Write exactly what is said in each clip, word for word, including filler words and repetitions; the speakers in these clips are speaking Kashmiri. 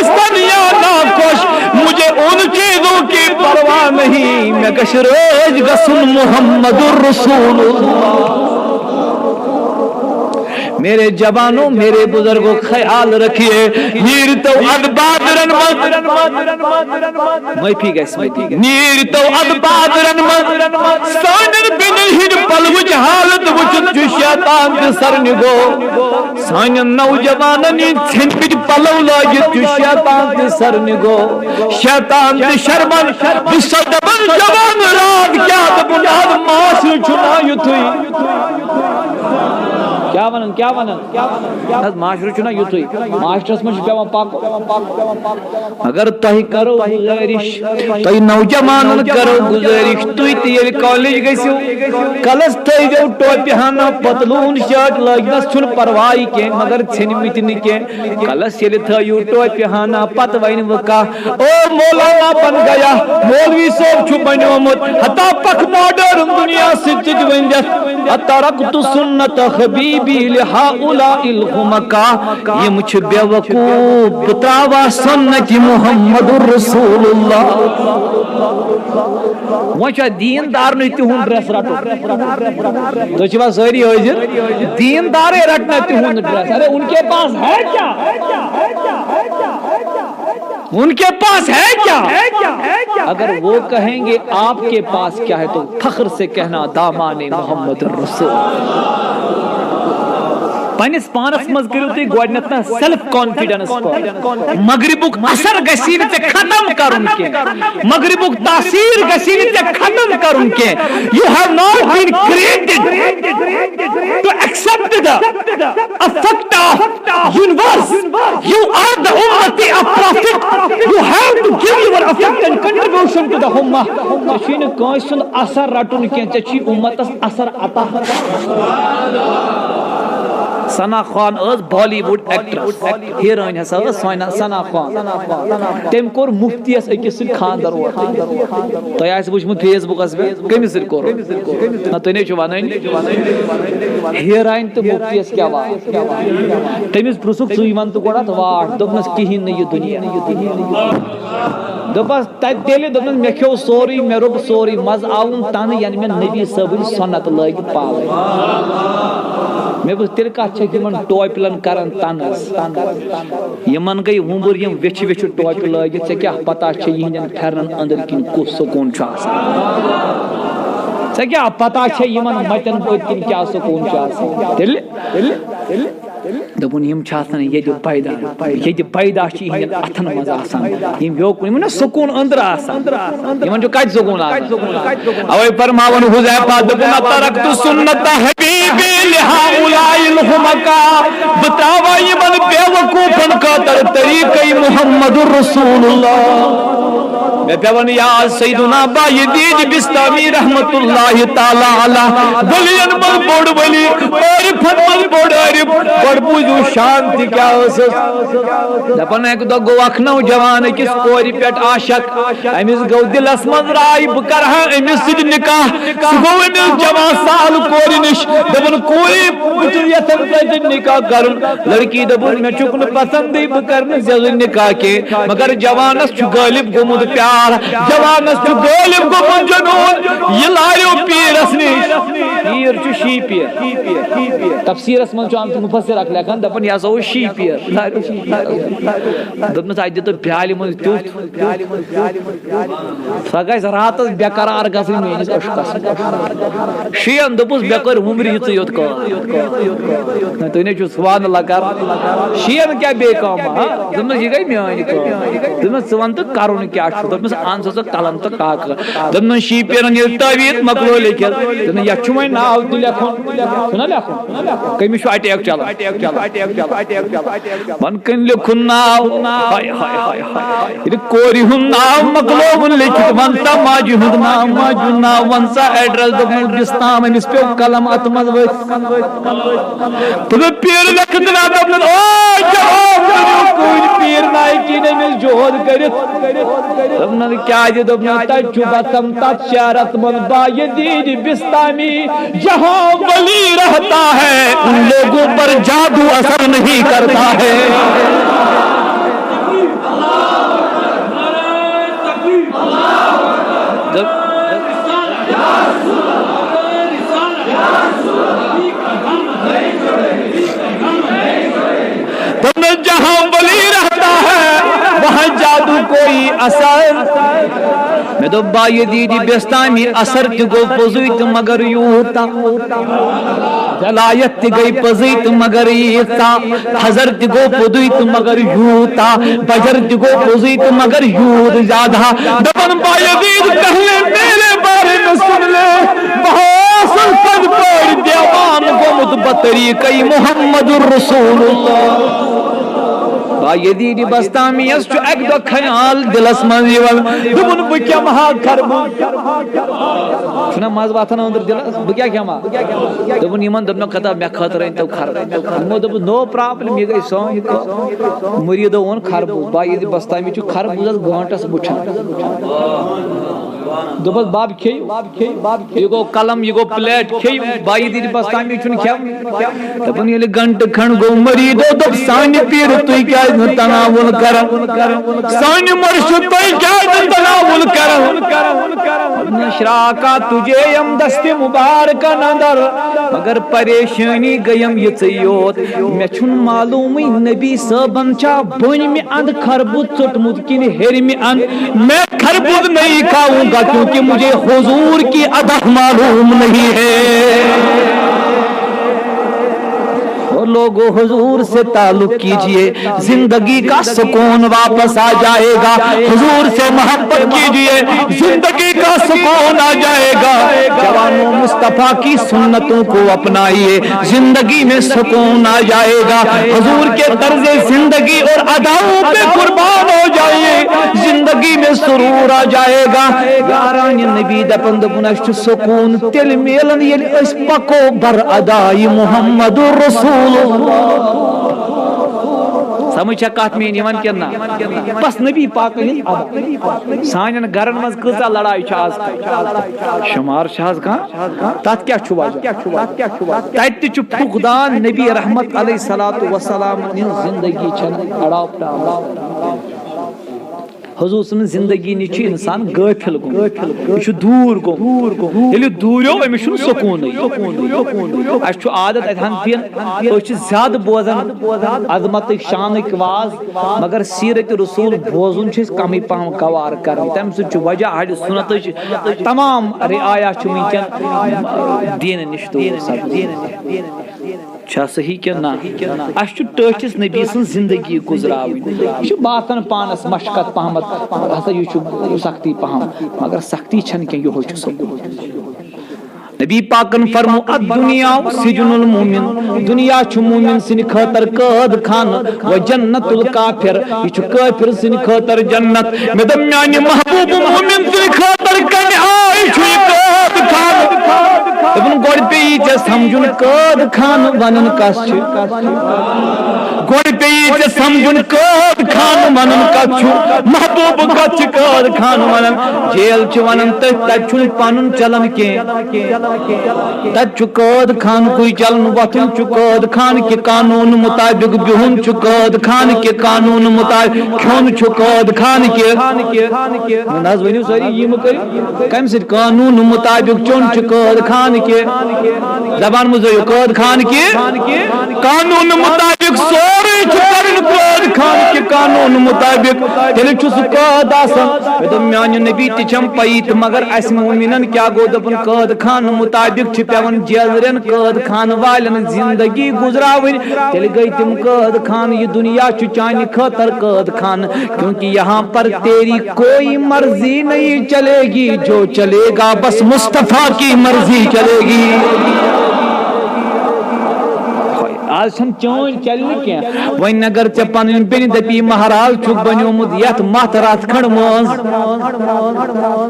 گژھن یا ناخوش، مجھے ان چیزوں کی پرواہ نہیں، مےٚ گژھِ رٲضۍ گژھُن محمد رسول اللہ۔ میرے جوانوں، میرے بزرگوں، خیال رکھیے، نیرتو اد بادرن منٛز، معافی گژھِ، معافی گژھِ۔ نیرتو اد بادرن منٛز، سانٮ۪ن بیٚنٮ۪ن ہٕنٛدۍ پلوٕچ حالت وٕچھِتھ چھُ شیطان تہِ سرنگو۔ سانٮ۪ن نوجوانن یِم ژھیٚنمٕتۍ پلو لٲگِتھ چھُ شیطان تہِ سرنگو۔ شیطان تہِ شرمن، بہٕ چھُسو دپان جوان راتھ کیٛاہ دپُن، آز معاشرٕ چھُنہ یُتھُے۔ کیٛاہ ونان، کیٛاہ ونان؟ نہ حظ، معاشرٕ چھُنہ یُتھُے۔ معاشرس منٛز چھُ پٮ۪وان پکُن۔ مگر تۄہہِ کرو گُزٲرِش، تۄہہِ نوجوانن کرو گُزٲرِش، تُہۍ تہِ ییٚلہِ کالج گٔژھِو، کلس تھٲیزیو ٹوپہِ ہنا پتلوٗن شٲٹ لٲگِنس، چھُنہٕ پرواے کینٛہہ، مگر ژھیٚنمٕتۍ نہٕ کینٛہہ۔ کلس ییٚلہِ تھٲیِو ٹوپہِ ہنا، پتہٕ ونہِ وۄنۍ کانٛہہ، او مولانا بن گیا، مولوی صٲب چھُ بنیومُت، ہتا پکھ ماڈرن دُنیا سۭتۍ تہِ ؤنۍ دِتھ، اترکت سنت حبیبی لہؤلاء الحمقاء، یِم چھِ بے وقوف، بہٕ تراوا سنت محمد رسول اللہ۔ وۄنۍ چھا دیٖن دارنٕے تِہُنٛد ڈریس رٹُن؟ تُہۍ چھِوا سٲری حٲضِر؟ دیٖن دارے رٹنا تِہُنٛد ڈریس۔ ارے ان کے پاس ہے کیا؟ ان کے پاس ہے کیا؟ اگر وہ کہیں گے آپ کے پاس کیا ہے تو فخر سے کہنا دامان محمد رسول۔ پننِس پانس منٛز کٔرِو تُہۍ گۄڈٕنٮ۪تھ نا سیلف کانفیڈنس پٲدٕ۔ مغربُک اثر گژھِ نہٕ ژےٚ ختم کرُن کینٛہہ، مغربُک تاثیر گژھِ نہٕ ژےٚ ختم کرُن کینٛہہ۔ You have not been created to accept the effect of universe. You are the ummati of prophet. You have to give your effect and contribution to the ummah. ژےٚ چھُے نہٕ کٲنٛسہِ ہُنٛد اثر رٹُن کینٛہہ، ژےٚ چھُے اُمتس اثر عطا۔ ثنا خان ٲس بالی وُڈ ایکٹریس، ہیٖرٲنۍ ہسا ٲس سونا، ثنا خان۔ تٔمۍ کوٚر مفتیس أکِس سۭتۍ خانٛدر اوترٕ۔ تۄہہِ آسہِ وٕچھمُت فیس بُکس پٮ۪ٹھ، کٔمِس سۭتۍ کوٚر؟ نہ، تُہۍ نے چھِو ونٲنی۔ ہیٖرٲنۍ تہٕ مفتیس کیٛاہ واٹھ؟ تٔمِس پرٛژھُکھ، "ژٕے وَن تہٕ گۄڈٕ اَتھ واٹھ؟" دوٚپنَس، "کِہیٖنۍ نہٕ یہِ دُنیا۔" دوٚپُس، تَتہِ تیٚلہِ دوٚپنَس، "مےٚ کھیوٚو سورُے، مےٚ روٚپ سورُے، مَزٕ آوُم تَنہٕ، یَنہٕ مےٚ نبی صٲبٕنۍ سُنت لٲگۍ پالٕنۍ۔" مےٚ دوٚپُس، "تیٚلہِ کَتھ چھَکھ یِمَن ٹوپلَن کَران تنز؟" یِمَن گٔے وُمبُر، یِم ویٚچھِ ویٚچھِ ٹوپہِ لٲگِتھ۔ ژےٚ کیٛاہ پَتہ چھےٚ یِہِنٛدٮ۪ن پھٮ۪رنَن أنٛدٕرۍ کِنۍ کُس سکوٗن چھُ آسان؟ ژےٚ کیٛاہ پَتہ چھےٚ یِمَن مَتٮ۪ن پٔتۍ کِنۍ کیٛاہ سکوٗن چھُ آسان؟ تیٚلہِ، تیٚلہِ، تیٚلہِ، دوٚپُن، یِم چھِ آسان ییٚتہِ پیدا، ییٚتہِ پیدا چھِ یِہِنٛدٮ۪ن اَتھَن منٛز آسان۔ یِم یوکُن، یِمَن چھُ سکوٗن أنٛدرٕ آسان۔ یِمَن چھُ کَتہِ سکوٗن آسان؟ اَوَے فرماوَن حُذیفہ، دوٚپُن، "ترکت سُنَّتَ حبیبی لہؤلاء الحمقاء۔" بہٕ ترٛاوان یِمَن بے وقوٗفَن خٲطرٕ طریٖقَے محمد رسول اللہ۔ مےٚ پٮ۪وان یاد سیدنا با یزید بسطامی رحمت اللہ تعالیٰ علیہ، ولیَن منٛز بوٚڑ ولی، عارفَن منٛز بوٚڑ عارف۔ گۄڈٕ بوٗزِو شان تہِ کیٛاہ ٲسٕس۔ دَپان اَکہِ دۄہ گوٚو اَکھ نوجوان أکِس کورِ پٮ۪ٹھ عاشق۔ أمِس گوٚو دِلَس منٛز راے، بہٕ کَرٕ ہا أمِس سۭتۍ نکاح۔ سُہ گوٚو أمِس جوان سال کورِ نِش۔ دوٚپُن، "کورِ، بہٕ چھُس یَژھان ژےٚ سۭتۍ نکاح کَرُن۔" لڑکی دوٚپُن، "مےٚ چھُکھ نہٕ پسندٕے، بہٕ کَرٕ نہٕ ژےٚ سۭتۍ نکاح کینٛہہ۔" مگر جوانَس چھُ غٲلب گوٚمُت پیار، جوانَس چھُ غٲلب گوٚمُت جنون۔ یہِ لاریو پیٖرَس نِش۔ پیٖر چھُ شی پیر۔ تفسیٖرَس منٛز چھُ آمُت مُفسِر اَکھ لیکھان، دَپان، "یہِ ہسا اوس شی پیر۔" لاریو شی پیر۔ دوٚپنَس، "اَتہِ دِ تہٕ پیالہِ منٛز تیُتھ۔" سۄ گژھِ راتس بے قرار گژھٕنۍ میٲنِس عشقس۔ شیٖن دوٚپُس، "مےٚ کٔر وُمرِ یِژٕے یوت کٲم۔" نہ، تُہۍ نے چھِو سبحان اللہ کران۔ شیٖن کیٛاہ بیٚیہِ کٲم، ہا؟ دوٚپمَس، "یہِ گٔے میٲنۍ کٲم۔" دوٚپمَس، "ژٕ وَن تہٕ کَرُن کیٛاہ چھُ؟" دوٚپمَس، "اَن سا ژٕ قلم تہٕ کاکد۔" دوٚپنَس، شی پیٖرن ییٚلہِ تعویٖذ مۄکلو لیکھِتھ، دوٚپنَس، "یَتھ چھُ وۄنۍ ناو تہِ لیکھُن، چھُنہ لیکھُن؟" کٔمِس چھُ اٹیک چلان؟ وَن کٔمۍ لیوٚکھُن ناو؟ ہاے، ہاے، ہاے، ہاے۔ ییٚلہِ کورِ ہُنٛد ناو مۄکلووُن لیکھِتھ، وَن سا ماجہِ ہُنٛد ناو، ماجہِ ہُنٛد ناو، وَن سا ایڈریس، دوٚپُن، بِستام، أمِس پیوٚو قلم اَتھٕ منٛز ؤتھۍ۔ دوٚپُن، پیٖر لیکھِتھ ناو، دوٚپُن، او جواب کٔرِو کٲنۍ پیٖر نایہِ کِنۍ أمِس جوہد کٔرِتھ۔ دوٚپُن، کیٛازِ؟ دوٚپُن، تَتہِ چھُ بَسان تَتھ شہرَس منٛز با یزید بِستامی، جہاں ولی رہتا ہے، ان لوگوں پر جادو اثر نہیں کرتا ہے۔ کوئی اثر۔ مےٚ دوٚپ، با یزید بستامی، اثر تہِ گوٚو پوٚزُے تہٕ مگر یوٗتاہ، ولایت تہِ گٔے پٔزٕے تہٕ مگر ییٖژاہ، فجر تہِ گوٚو پوٚزُے تہٕ مگر یوٗتاہ، فجر تہِ گوٚو پوٚزُے تہٕ مگر یوٗت زیادٕ۔ دَپان، با یزید، پہلے میرے بارے میں سن لے، بہٕ ہا اوسُس پٔزۍ پٲٹھۍ دیوان گوٚمُت بطریقے محمد رسول اللہ۔ با یزید بستامیَس چھُ اَکہِ دۄہ خیال دِلَس منٛز یِوان، دوٚپُن، بہٕ کھٮ۪مہٕ ہا خربوٗز۔ چھُنہ مَزٕ وۄتھان أنٛدرٕ دِلَس، بہٕ کیٛاہ کھٮ۪مہٕ ہا؟ دوٚپُن یِمَن، دوٚپنَکھ، خۄدا، مےٚ خٲطرٕ أنۍ تو خربوٗز۔ یِمو دوٚپُس، no problem، یہِ گٔے سٲنۍ کٲم۔ مُریٖدو اوٚن خربوٗز، با یزید بستامی چھُ خربوٗزَس گٲنٛٹَس وٕچھان۔ دوٚپُس، بَب کھیٚیِو۔ یہِ گوٚو قلم، یہِ گوٚو پلیٹ، کھیٚیِو۔ با یزید بستامی چھُنہٕ کھٮ۪وان۔ دَپان، ییٚلہِ گھنٹہٕ کھنٛڈ گوٚو، مریٖدو دوٚپ، سانہِ پیٖرٕ تُہۍ کیٛازِ نہٕ تناوُل کران؟ سانہِ مرشد تُہۍ کیٛازِ نہٕ تناوُل کران؟ نشراکا تجھے یم دست مبارکن اندر، مگر پریشانی گٔیم یِژٕے یوت، مےٚ چھُنہٕ معلومٕے نبی صٲبن چھا بۄنمہِ اندٕ خربوٗز ژوٚٹمُت کِنہٕ ہیٚرمہِ اندٕ۔ میں خربوٗز نہیں کھاؤں گا، کیونکہ مجھے حضور کی ادا معلوم نہیں ہے۔ اور لوگوں، حضور سے تعلق کیجئے، زندگی کا سکون واپس آ جائے گا۔ حضور سے محبت کیجئے، زندگی کا سکون آ جائے گا۔ جوانوں، مصطفیٰ کی سنتوں کو اپنائیے، زندگی میں سکون آ جائے گا۔ حضور کے طرز زندگی اور اداؤں پہ قربان ہو جائیے، زندگی میں سرور آ جائے گا۔ یاران نبی دپن، دپن، اسہِ چھُ سکون تیٚلہِ میلان، ییٚلہِ أسۍ پکو بر ادائے محمد رسول اللہ۔ سمجھ چھا کتھ میٲنۍ یِوان کِنہٕ نہ؟ بس نبی پاکن ہٕنٛز ادا۔ سانٮ۪ن گرن منٛز کۭژاہ لڑایہِ چھِ آز کل؟ شمار چھِ آز کانٛہہ؟ تتھ کیٛاہ چھُ وجہ؟ تتہِ تہِ چھُ فقدان نبی رحمت علیہ الصلوۃ والسلام ہٕنٛز زندگی چھنہٕ اڈاپٹ آمٕژ۔ حضور سٕنٛز زندگی نِش چھُ انسان غٲفِل گوٚمُت، یہِ چھُ دوٗر گوٚمُت۔ ییٚلہِ دوٗریو، أمِس چھُنہٕ سکوٗنٕے۔ اَسہِ چھُ عادت اَتہِ ہن پین، أسۍ چھِ زیادٕ بوزان عظمتٕکۍ شانٕکۍ واز، مگر سیرت رسول بوزُن چھِ أسۍ کمٕے پہم گوارٕ کران۔ تَمہِ سۭتۍ چھُ وجہ اہل سنتٕچ تمام رعایا چھِ وٕنکیٚن دین نِش دوٗر سپدان۔ چھا صحیح کِنہٕ نہ؟ اَسہِ چھُ ٹٲٹھِس نبی سٕنٛز زندگی گُزراوٕنۍ۔ یہِ چھُ باسان پانس مشقت پہمتھ، ہسا یہِ چھُ سختی پہم، مگر سختی چھنہٕ کینٛہہ، یِہوٚے چھُ سکوٗن۔ نبی پاکن فرمو، الدنیا سجن المومن، دنیا چھُ مومن سٕنٛدِ خٲطرٕ قٲد خانہٕ، و جنت الکافر، یہِ چھُ کٲفر سٕنٛدِ خٲطرٕ جنت۔ مےٚ دوٚپ، میانہِ محبوب مومن سٕنٛدِ خٲطرٕ کمہِ آیہِ چھُ یہِ قٲد خانہٕ؟ دوٚپُن، گۄڈٕ پیٚیہِ ژےٚ سمجھُن، قٲد خانہٕ ونان کس چھِ؟ گۄڈٕ پیٚیہِ ژےٚ سمجھُن، قٲد خانہٕ ونان کس چھُ؟ محبوب کس چھِ قٲد خانہٕ ونان؟ جیل چھِ ونان تٔتھۍ، تتہِ چھُنہٕ پنُن چلان کینٛہہ۔ تتہِ چھُ قٲد خانہٕ کُے چلان، وۄتھُن چھُ قٲد خانہٕ کہِ قانوٗن مُطابِق، بِہُن چھُ قٲد خانہٕ کہِ قانوٗن مُطابِق، کھیوٚن چھُ قٲد خانہٕ کہِ۔ نہ حظ، ؤنِو سٲری، یہِ مہٕ کٔرِو۔ کمہِ سۭتۍ؟ قانوٗن مُطابِق چیوٚن چھُ قٲد خانہٕ کہِ۔ زبان منٛز ؤنِو، قٲد خانہٕ کہِ۔ قانوٗن مُطابِق سورُے چھُ کرُن قٲد خانہٕ کہِ قانوٗن مُطابِق۔ تیٚلہِ چھُ سُہ قٲد آسان۔ مےٚ دوٚپ، میانہِ نبی تہِ چھم پَیی تہٕ مگر اَسہِ مومِنن کیٛاہ گوٚو؟ دوٚپُن، قٲد خانہٕ مُطابِق چھِ پٮ۪وان جیلرٮ۪ن، قٲد خانہٕ والٮ۪ن زندگی گُزراوٕنۍ۔ تیٚلہِ گٔے تِم قٲد خانہٕ، یہِ دُنیا چھُ چانہِ خٲطرٕ قٲد خانہٕ، کیونکہ یہاں پر تیری کوئی مرضی نہیں چلے گی، جو چلے گا بس مصطفیٰ کی مرضی چلے گی۔ آز چھَنہٕ چٲنۍ چلہِ نہٕ کینٛہہ۔ وۄنۍ اگر ژےٚ پنٕنۍ بیٚنہِ دپی، مہراز چھُکھ بنیومُت یتھ متھ رتھ کھنڈ منٛز۔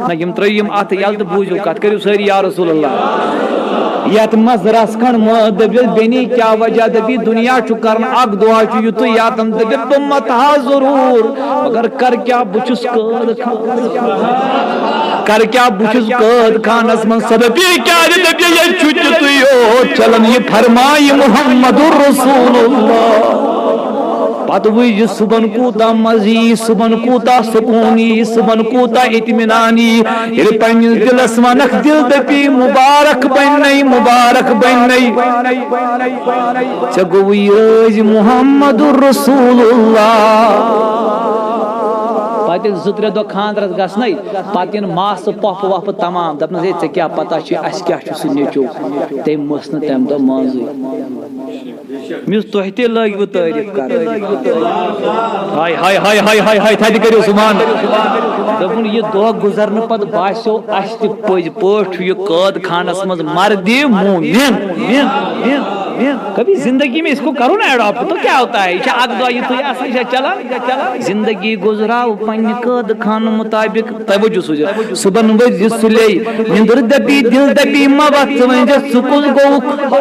نہ، یِم ترٲیِو یِم اتھٕ یلہٕ تہٕ بوٗزِو کتھ، کٔرِو سٲری یا رسول اللہ۔ یتھ منٛز رژھ کھنڈ منٛز دٔپِس، بیٚنی کیٛاہ وجہ؟ دٔپی، دُنیا چھُ کران اکھ دُعا چھُ یُتُے یاتن، دٔپِس، بہٕ متہٕ ہا ضروٗر، مگر کر کیٛاہ بہٕ چھُس قٲد خانس۔ کر کیٛاہ بہٕ چھُس قٲد خانس منٛز۔ سۄ دٔپی، کیٛازِ؟ دٔپی، ییٚتہِ چھُ تیُتُے یوت چلان، یہِ فرمایہِ محمد رسول اللہ۔ پتہٕ وٕچھ یہِ صُبحن کوٗتاہ مزٕ یی، صُبحن کوٗتاہ سکوٗن یی، صُبحن کوٗتاہ اطمینان یی۔ ییٚلہِ پننِس دِلس ونکھ، دِل دٔپی، مُبارک بننے، مُبارک بننے۔ ژےٚ گوٚوُے رٲضۍ محمد رسول اللہ۔ تیٚلہِ زٕ ترٛےٚ دۄہ خانٛدرس گژھنَے، پتہٕ یِن ماسہٕ پۄپھٕ وۄپھٕ تمام، دپنس، "ہے، ژےٚ کیٛاہ پتہ چھِ، اَسہِ کیٛاہ چھُ سُہ نیٚچو؟" تٔمۍ مٔژھ نہٕ تَمہِ دۄہ منٛزٕے۔ مےٚ اوس تۄہہِ تہِ لٲگِوٕ تعریٖف کرٕنۍ۔ ہاے، ہاے، ہاے، ہاے، ہاے، ہاے، تھدِ کٔرِو زُبان۔ دوٚپُن، یہِ دۄہ گُزرنہٕ پتہٕ باسیو اَسہِ تہِ پٔزۍ پٲٹھۍ چھُ یہِ قٲد خانس منٛز مردِ مومن۔ کبھی زندگی میں اس کو کرو نا adopt، تو کیا ہوتا ہے؟ یہ چھا اکھ دۄہ یِتھُے آسان، یہ چھا چلان؟ زندگی گُزراو پننہِ قٲد خانہٕ مطابق۔ توجہ سوٗزِو۔ صُبحن ؤتھۍ زِ سُلے نِندٕر دَپی، دِل دَپی، مہ وَتھ ژٕ وۄنۍ زِ ژٕ کُس گوٚوُکھ؟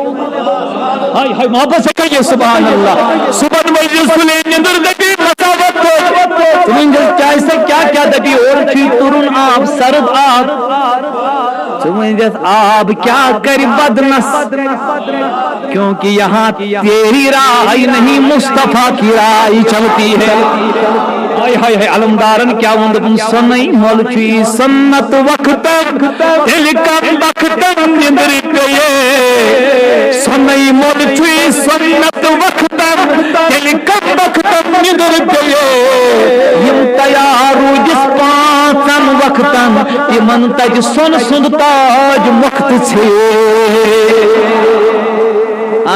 ہاے ہاے، محبت سے کہیے سبحان اللہ۔ صُبحن ؤتھۍ زِ سُلے نِندٕر دَپی، مہ وَتھ ژٕ وۄنۍ زِ کیٛازِ سا کیٛاہ کیٛاہ دَپی، اورٕ چھُے تُرُن آب، سرد آب۔ ژٕ وۄنۍ زِ آب کیٛاہ کرِ بدنس، کیونکہ یہاں تیری رائے نہیں، مصطفیٰ کی رائے چلتی ہے۔ ہاے ہاے ہاے، علمدارن کیا ووٚن؟ دوٚپُن، سۄنٕے مۄل چھُے سنت وقتن، تیٚلہِ کم بختن نِندرِ پیٚیے۔ سۄنٕے مۄل چھُے سنت وقتن، تیٚلہِ کم بختن نِندرِ پیٚیے۔ یِم تیار روٗدِس پانٛژن وقتن، تِمن تَتہِ سۄنہٕ سُنٛد تاج مۄختہٕ ژھیٚیے۔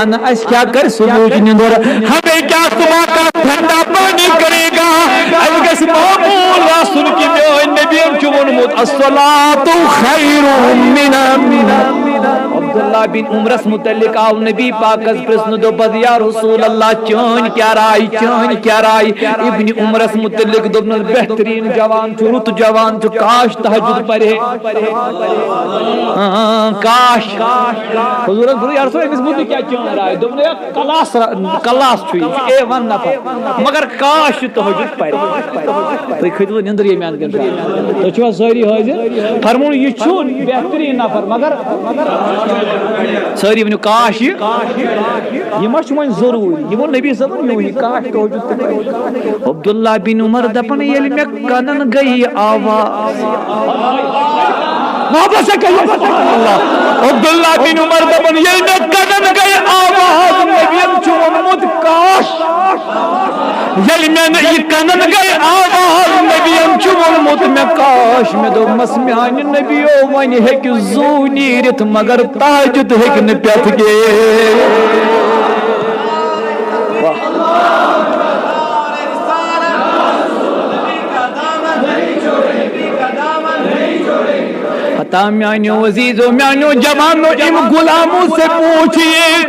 اَن اَسہِ کیٛاہ کرِ صُبحٕچ نِندٕر؟ ہمیں کیا صبح کا ٹھنڈا پانی کرے گا؟ اَسہِ گژھِ معموٗل آسُن کہِ میٛٲنۍ نبیَن چھُ ووٚنمُت، "الصلاۃ خیر من النوم۔" عبداللہ بن عمرس متعلق آو نبی پاکس پرژھنہٕ، دوٚپُس، "یا رسول اللہ، چٲنۍ کیٛاہ راے، چٲنۍ کیٛاہ راے؟" ابن عمرس متعلق دوٚپنس، "بہتریٖن جوان چھُ، رُت جوان چھُ، کاش تہجد پرِ ہے۔" آ، کاش۔ حضورن کوٚر عرض، أمِس مُتعلق کیٛاہ چٲنۍ راے؟ دوٚپُن، "ہے، کلاس را-، کلاس چھُ، یہِ چھُ اے ون نفر، مگر کاش یہِ تہجد پرِ۔" تُہۍ کھٔتوٕ نِندرِ ییٚمہِ اندٕ کِنہٕ؟ تُہۍ چھِوا سٲری حٲضِر؟ فرمووُن، یہِ چھُ بہتریٖن نفر، مگر سٲری ؤنِو، "کاش یہِ۔" یہِ ما چھُ وۄنۍ ضروٗری؟ یہِ ووٚن نبی صٲبن، میون یہِ کاش تہجد تہِ پرِ۔ عبداللہ بن عمر دپان، ییٚلہِ مےٚ کنن گٔیہِ آواز۔ محبت سے کہیے سبحان اللہ۔ عبداللہ بن عمر دپان، ییٚلہِ مےٚ کنن گٔیہِ آواز، نبیَن چھُ ووٚنمُت، کاش۔ ییٚلہِ مےٚ نہٕ یہِ کنن گٔیہِ آواز، نبیَن چھُ ووٚنمُت مےٚ، کاش۔ مےٚ دوٚپمس، میانہِ نبیو، وۄنۍ ہیٚکہِ زُو نیٖرِتھ، مگر تہجد ہیٚکہِ نہٕ پٮ۪تھ کینٛہہ۔ واہ۔ ہتا میانیو عزیزو، میانیو جوانو، یِم غلامو سے پوچھیے،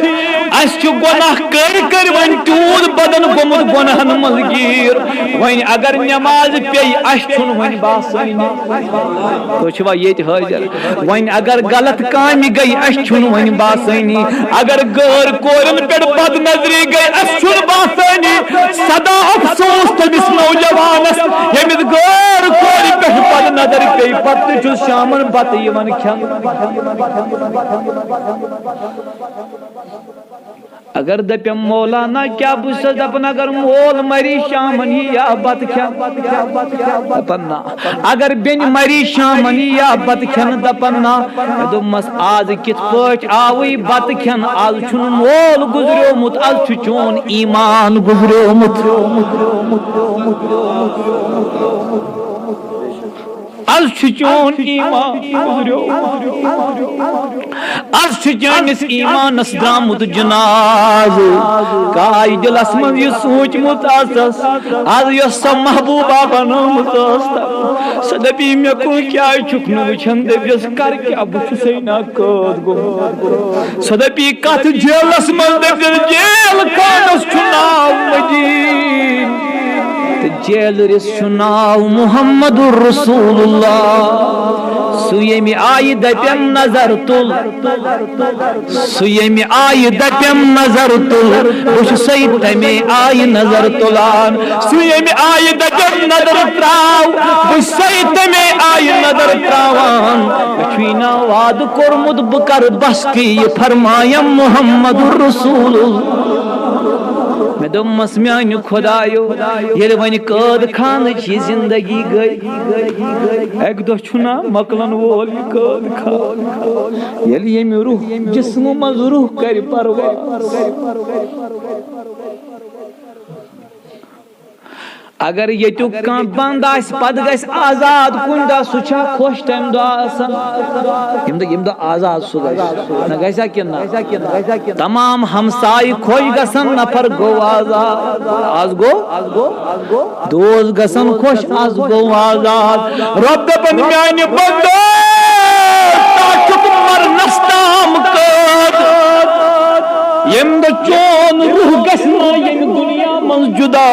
اسہِ چھُ گۄناہ کٔرۍ کٔرۍ وۄنۍ تیوٗت بدن گوٚمُت گۄناہن منٛز گیٖر۔ وۄنۍ اگر نماز پیٚیہِ، اسہِ چھُنہٕ وۄنۍ باسٲنی۔ تُہۍ چھِوا ییٚتہِ حٲضِر؟ وۄنۍ اگر غلط کامہِ گٔے، اسہِ چھُنہٕ وۄنۍ باسٲنی۔ اگر غٲر کورٮ۪ن پٮ۪ٹھ بد نظری گٔے، اسہِ چھُنہٕ باسٲنی۔ سدا افسوس تٔمِس نوجوانس، ییٚمِس غٲر کورِ پٮ۪ٹھ بد نظر پیٚیہِ، پتہٕ تہِ چھُس شامن بتہٕ یِوان کھٮ۪نہٕ۔ اگر دپیم مولانا کیا بہٕ چھُسس دپان، اگر مول مری شامن یی یا بتہٕ کھٮ۪ن؟ دپان نہ۔ اگر بیٚنہِ مری شامن یی یا بتہٕ کھٮ۪ن؟ دپان نہ۔ مےٚ دوٚپمس، از کِتھ پٲٹھۍ آوٕے بتہٕ کھٮ۪ن؟ از چھُنہٕ مول گُزریومُت، از چھُ چون ایمان گُزریومُت۔ از چھُ چون ایمان گُزریومُت۔ از چھُ چٲنِس ایمانس درٛامُت جنازٕ۔ کاش دِلس منٛز یہِ سوٗنٛچمُت آسس، از یۄس سۄ محبوبہ بنٲومٕژ ٲس تہٕ سۄ دپی، مےٚ کُن کیٛازِ چھُکھ نہٕ وٕچھان؟ دٔپِس، کر کیٛاہ، بہٕ چھُسے نا قٲد گوٚمُت۔ سۄ دپی، کتھ جیلس منٛز؟ دٔپِس، جیل خانس چھُ ناو مدیٖنہٕ۔ تہٕ جیلرس چھُ ناو محمد رسول اللہ۔ سُہ ییٚمہِ آیہِ دَپٮ۪م نظر تُل، سُہ ییٚمہِ آیہِ دَپٮ۪م نظر تُل، بہٕ چھُسَے تَمے آیہِ نظر تُلان۔ سُہ ییٚمہِ آیہِ دَپٮ۪م نظر ترٛاو، بہٕ چھُسَے تَمے آیہِ نظر ترٛاوان۔ مےٚ چھُے نا وعدٕ کوٚرمُت بہٕ کَرٕ بستی، یہِ فرمایم محمد رسول اللہ۔ مےٚ دوٚپمَس، میٛانہِ خۄدایو، ییٚلہِ وۄنۍ قٲد خانٕچ یہِ زندگی گٔے، اَکہِ دۄہ چھُنا مۄکلَن وول یہِ قٲد خان؟ ییٚلہِ ییٚمہِ روح جسمہٕ منٛز روح کَرِ پرواز۔ اگر ییٚتیُک کانٛہہ بنٛد آسہِ، پتہٕ گژھِ آزاد کُنہِ دۄہ، سُہ چھا خۄش تَمہِ دۄہ آسان؟ ییٚمہِ دۄہ، ییٚمہِ دۄہ آزاد سُہ گژھِ، نہ گژھِ ہا کِنہٕ نہ؟ تمام ہمسایہِ خۄش گژھن، نفر گوٚو آزاد۔ آز گوٚو؟ دوس گژھن خۄش، آز گوٚو آزاد۔ رۄب دَپان، میانہِ بندو، ژٕ چھُکھ مرنس تام قٲد۔ ییٚمہِ دۄہ چون روح گژھِ نہ ییٚمہِ دُنیا منٛز جدا،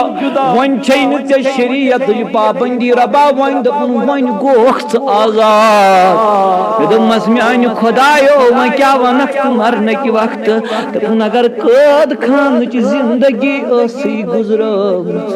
وۄنۍ چھے نہٕ ژےٚ شریعتٕچ پابندی۔ رۄبا، وۄنۍ دوٚپُن، وۄنۍ گوکھ ژٕ آزاد۔ مےٚ دوٚپمس، میانہِ خۄدایو، وۄنۍ کیٛاہ ونکھ ژٕ مرنہٕ کہِ وقتہٕ؟ دوٚپُن، اگر قٲد خانٕچ زندگی ٲسٕے گُزرٲومٕژ،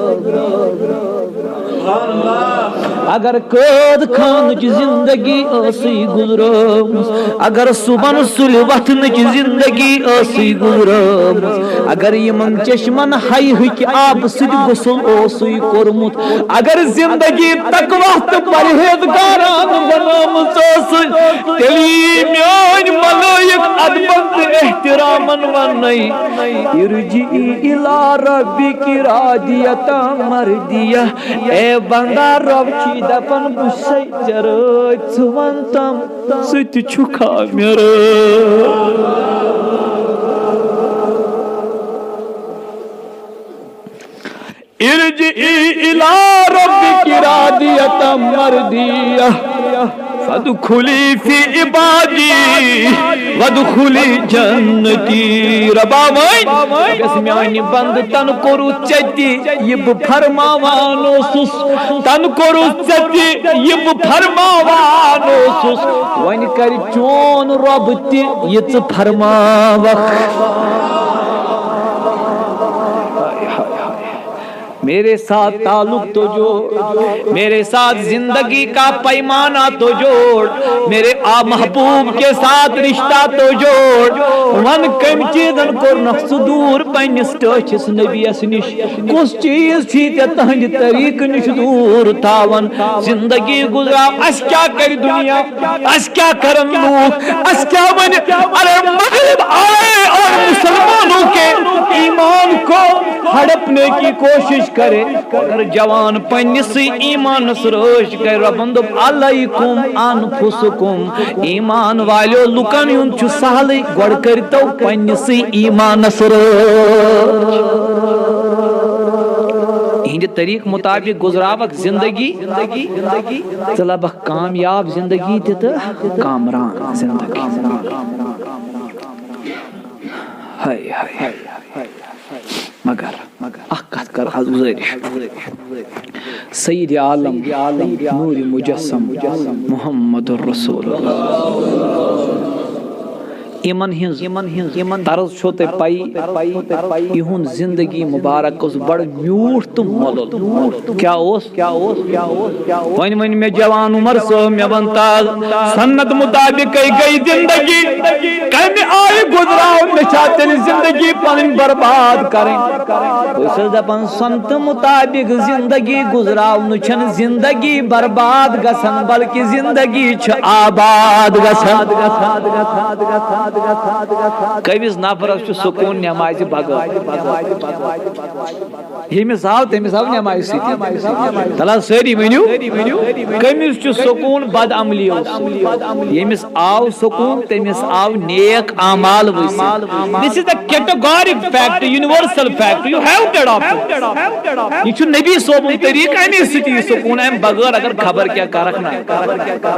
اگر قٲد خانٕچ زندگی ٲسٕے گُزرٲومٕژ، اگر صُبحن سُلہِ وۄتھنٕچ زندگی ٲسٕے گُزرٲومٕژ، اگر یِمن چشمن حیہٕکۍ آبہٕ سۭتۍ غسل اوسُے کوٚرمُت، اگر زندگی تقویٰ تہٕ پرہیزگارانہٕ بنٲومٕژ ٲسٕے، تیٚلہِ یی میٲنۍ ملٲیک ادبن تہٕ احترامن وننَے، ارجعی الی ربک راضیۃ مرضیہ۔ اے بندہ، رۄب چھی دپان، بہٕ چھسے ژےٚ رٲضۍ، ژٕ وَن تم، ژٕ تہِ چھُکھا مےٚ رٲضۍ؟ ارجعی الی ربک راضیۃ مرضیہ۔ فادخلی فی عبادی وادخلی جنتی۔ ربا وۄنۍ، رۄبس میانہِ بندٕ، تن کوٚرُتھ ژےٚ تہِ یہِ بہٕ فرماوان اوسُس، تن کوٚرُتھ ژےٚ تہِ یہِ بہٕ فرماوان اوسُس، وۄنۍ کرِ چون رۄب تہِ یہِ ژٕ فرماوکھ۔ میرے ساتھ تعلق تو جوڑ، میرے ساتھ زندگی کا پیمانہ تو جوڑ، میرے آ محبوب کے ساتھ رشتہ تو جوڑ۔ ون کم چیزن کوٚرنکھ ژٕ دوٗر پننِس ٹٲٹھِس نبیس نِش؟ کُس چیز چھی ژےٚ تہنٛدِ طریقہٕ نِش دوٗر تھاوان؟ زندگی گُزراو، اسہِ کیٛاہ کرِ دُنیا؟ اسہِ کیٛاہ کرن لوٗکھ؟ اسہِ کیٛاہ ونہِ؟ ارے مغرب آئے اور مسلمانوں کے ایمان کو ہڑپنے کی کوشش کرے۔ اگر جوان پننِسٕے ایمانس رٲچھ کرِ، رۄبن دوٚپ، علیکم انفسکم، ایمان والیو لُکن ہُنٛد چھُ سہلٕے، گۄڈٕ کٔرۍتو پننِسٕے ایمانس رٲچھ۔ یِہنٛدِ طریقہٕ مطابق گُزراوکھ زندگی، ژٕ لبکھ کامیاب زندگی تہِ تہٕ کامران زندگی۔ ہاے، ہاے، ہاے۔ مگر اکھ کتھ کر از گزٲرِش۔ سید عالم، نور مجسم، محمد رسول اللہ۔ یِمن ہٕنٛز، یِمن ہٕنٛز، یِمن طرز چھو تۄہہِ پَیی، یِہُنٛد زندگی مبارک اوس بڑٕ میوٗٹھ تہٕ مۄلُل۔ کیٛاہ اوس؟ کیٛاہ اوس؟ کیٛاہ اوس؟ کیٛاہ اوس؟ وۄنۍ ؤنۍ مےٚ جوان عمر صٲب، مےٚ وَن تاز، سنت مطابقے گٔے زندگی، کمہِ آیہِ گُزراو؟ مےٚ چھا تیٚلہِ زندگی پنٕنۍ برباد کرٕنۍ؟ بہٕ چھُس دپان، سنت مطابق زندگی گُزراونہٕ چھنہٕ زندگی برباد گژھان، بلکہِ زندگی چھِ آباد گژھان۔ کٔمِس نفرس چھُ سکوٗن نمازِ بغٲر؟ ییٚمِس آو، تٔمِس آو نمازِ سۭتی۔ تَلہٕ حظ سٲری ؤنِو، کٔمِس چھُ سکوٗن بدعملیو سۭتۍ؟ ییٚمِس آو سکوٗن، تٔمِس آو نیک اعمال ؤسِتھ۔ This is the categoric fact, universal fact, you have to adopt it. یہِ چھُ نبی صٲبُن طریٖقہٕ، اَمے سۭتۍ یی سکوٗن، اَمہِ بغٲر اگر خبر کیٛاہ کرکھ نہ،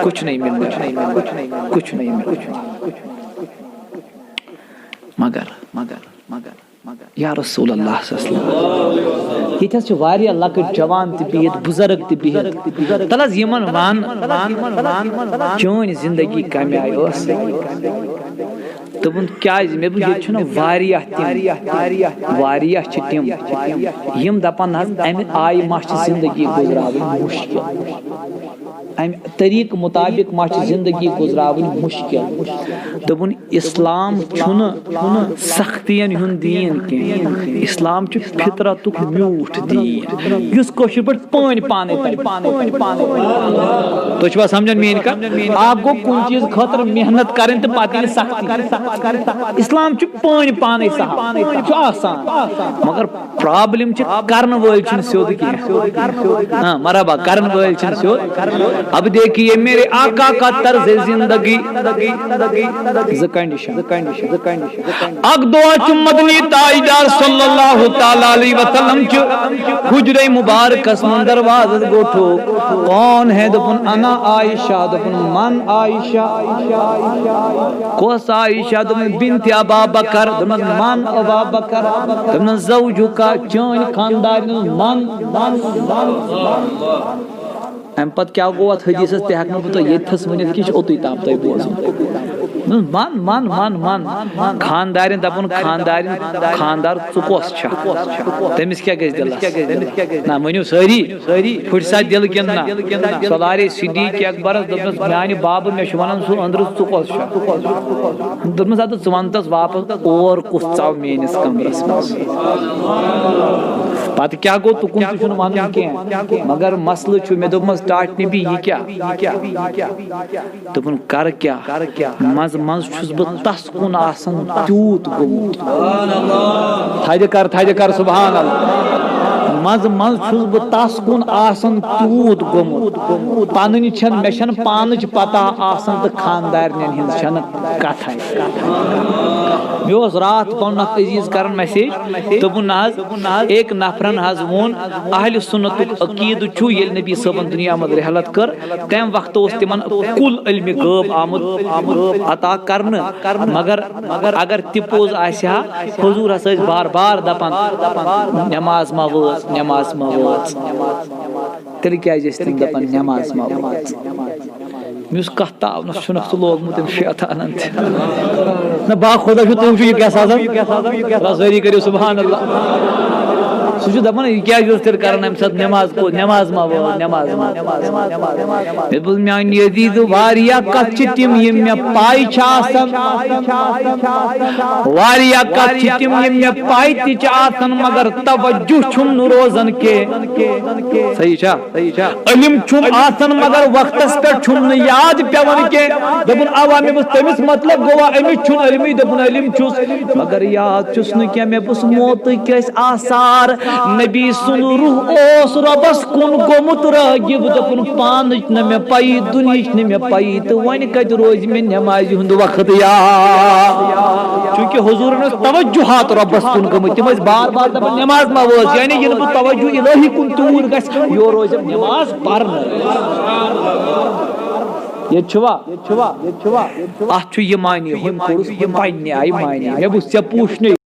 کچھ نہیں ملنا، کچھ نہیں ملنا۔ مگر، مگر، مگر، یا رسول اللہ صلی اللہ علیہ وسلم۔ ییٚتہِ حظ چھِ واریاہ لۄکٕٹۍ جوان تہِ بِہِتھ، بُزرگ تہِ بِہِتھ۔ تَلہٕ حظ یِمن وَن، چٲنۍ زندگی کَمہِ آیہِ ٲس؟ دوٚپُن، کیٛازِ؟ مےٚ دوٚپ، ییٚتہِ چھِنہٕ واریاہ تِم، واریاہ چھِ تِم، یِم دَپان، نہ حظ، اَمہِ آیہِ ما چھِ زندگی گُزراوٕنۍ مُشکِل؟ اَمہِ طریٖقہٕ مُطابِق ما چھِ زندگی گُزراوٕنۍ مُشکِل؟ دوٚپُن، اسلام چھُنہٕ سختین ہُنٛد دیٖن کینٛہہ، اسلام چھُ فطرتُک میوٗٹھ دیٖن، یُس کٲشِر پٲٹھۍ پٲنۍ پانے تَلہِ۔ تُہۍ چھِوا سمجھان میٲنۍ کتھ؟ اکھ گوٚو کُنہِ چیٖز خٲطرٕ محنت کرٕنۍ تہٕ پتہٕ ییٚلہِ سختی۔ اسلام چھُ پٲنۍ پانے سہل، چھُ آسان، مگر پرابلم چھِ کرن وٲلۍ چھِنہٕ سیوٚد کینٛہہ۔ ہاں، مرحبا، کرن وٲلۍ چھِنہٕ سیوٚد۔ اب دیکھیے میرے آقا کا طرز زندگی، زٕ کنڈیشن۔ اکھ دۄہ چھُ مدنی تاجدار صلی اللہ تعالیٰ علیہ وسلم چہِ حجرے مبارکس منٛز دروازس گوٚو ٹھوک۔ کون ہے؟ دوٚپُن، انا عائشہ۔ دوٚپُن، من عائشہ؟ کۄس عائشہ؟ دوٚپُن، بنت ابا بکر۔ دوٚپُن، من ابا بکر؟ دوٚپُن، زوجک، چٲنۍ خاندارِنۍ۔ من، من، من۔ امہِ پتہٕ کیٛاہ گوٚو اتھ حدیثس، تہِ ہٮ۪کہٕ نہٕ بہٕ تۄہہِ ییٚتہِ تھس ؤنِتھ، کہِ یہِ چھُ اوٚتُے تام تۄہہِ بوزُن۔ من، من، من، من۔ خاندارٮ۪ن دپُن، خاندارٮ۪ن، خاندار، ژٕ کۄس چھکھ؟ تٔمِس کیٛاہ گژھِ دِلس؟ نہ، ؤنِو سٲری، پھُٹہِ سا دِل کِنہٕ نہ؟ سۄ لارے صدیق اکبرس، دوٚپنس، میانہِ بابہٕ، مےٚ چھُ ونان سُہ أنٛدرٕ، ژٕ کۄس چھکھ؟ دوٚپمس، ادٕ ژٕ ون تس واپس، اور کُس ژاو میٲنِس کمرس منٛز؟ پتہٕ کیٛاہ گوٚو، تُکُن تہِ چھُنہٕ ونُن کینٛہہ، مگر مسلہٕ چھُ، مےٚ دوٚپمس، ٹاٹھ نبی، یہِ کیٛاہ؟ دوٚپُن، کر کیٛاہ؟ منٛزٕ منٛزٕ چھُس بہٕ تس کُن آسان تیوٗت گوٚمُت۔ تھدِ کر، تھدِ کر، سبحان اللہ۔ منٛزٕ منٛزٕ چھُس بہٕ تس کُن آسان تیوٗت گوٚمُت۔ پنٕنۍ چھَنہٕ، مےٚ چھَنہٕ پانٕچ پتہ آسان تہٕ خاندارنٮ۪ن ہٕنٛز چھَنہٕ کتھے۔ مےٚ اوس راتھ پنُن اکھ عزیز کران message، دوٚپُن، نہ حظ، أکۍ نفرن حظ ووٚن، اہل سنتُک عقیدٕ چھُ، ییٚلہِ نبی صٲبن دُنیا منٛز رحلت کٔر، تمہِ وقتہٕ اوس تِمن کُل علمِ غٲب آمُت، آمُت عطا کرنہٕ۔ مگر، مگر اگر تہِ پوٚز آسہِ ہا، حضور ہسا ٲسۍ بار بار دپان، نماز ما وٲژ، نماز ما وٲژ۔ تیٚلہِ کیازِ ٲسۍ تِم دپان، نماز ما وٲژ؟ مےٚ یُس کتھ تاونس چھُنکھ ژٕ لوگمُت أمۍ شیطانن تہِ۔ نہ، با خدا چھُ، تُہۍ وٕچھِو یہِ کیٛاہ سا آسان۔ رس سٲری کٔرِو سبحان اللہ۔ سُہ چھُ دپان، یہِ کیٛازِ اوس تیٚلہِ کران اَمہِ ساتہٕ نٮ۪ماز کو-، نٮ۪ماز ما وٲژ، نٮ۪ماز ما۔ مےٚ دوٚپُس، میٛانہِ عزیٖزٕ، واریاہ کتھ چھِ تِم یِم مےٚ پاے چھِ آسان۔ واریاہ کتھ چھِ تِم یِم مےٚ پاے تہِ چھِ آسان، مگر توجہ چھُم نہٕ روزان کینٛہہ۔ صحیح چھا؟ علم چھُم آسان مگر وقتس پٮ۪ٹھ چھُم نہٕ یاد پٮ۪وان کینٛہہ۔ دوٚپُن، اوا، مےٚ بوٗز تٔمِس مطلب گوٚوا أمِس چھُنہٕ علمٕے۔ دوٚپُن، علم چھُس مگر یاد چھُس نہٕ کینٛہہ۔ مےٚ بوٗز موتٕکۍ ٲسۍ آثار، نبی سُنٛد روح اوس رۄبس کُن گوٚمُت رٲغب۔ دوٚپُن، پانٕچ نہٕ مےٚ پَیی، دُنہِچ نہٕ مےٚ پَیی، تہٕ وۄنۍ کَتہِ روزِ مےٚ نٮ۪مازِ ہُنٛد وقت یاد؟ چوٗنٛکہِ حضوٗرن ٲس توجہات رۄبس کُن گٔمٕتۍ، تِم ٲسۍ بار بار دَپان، نٮ۪ماز ما وٲژ؟ یعنی ییٚلہِ بہٕ توجہ الہی کُن توٗر گژھِ، یورٕ روزِ نٮ۪ماز پرنہٕ۔ ییٚتہِ چھُوا؟ اَتھ چھُ یہِ معنی، ہُمۍ کوٚرُس پننہِ آیہِ معنی۔ مےٚ بوٗز ژےٚ پوٗچھنُے۔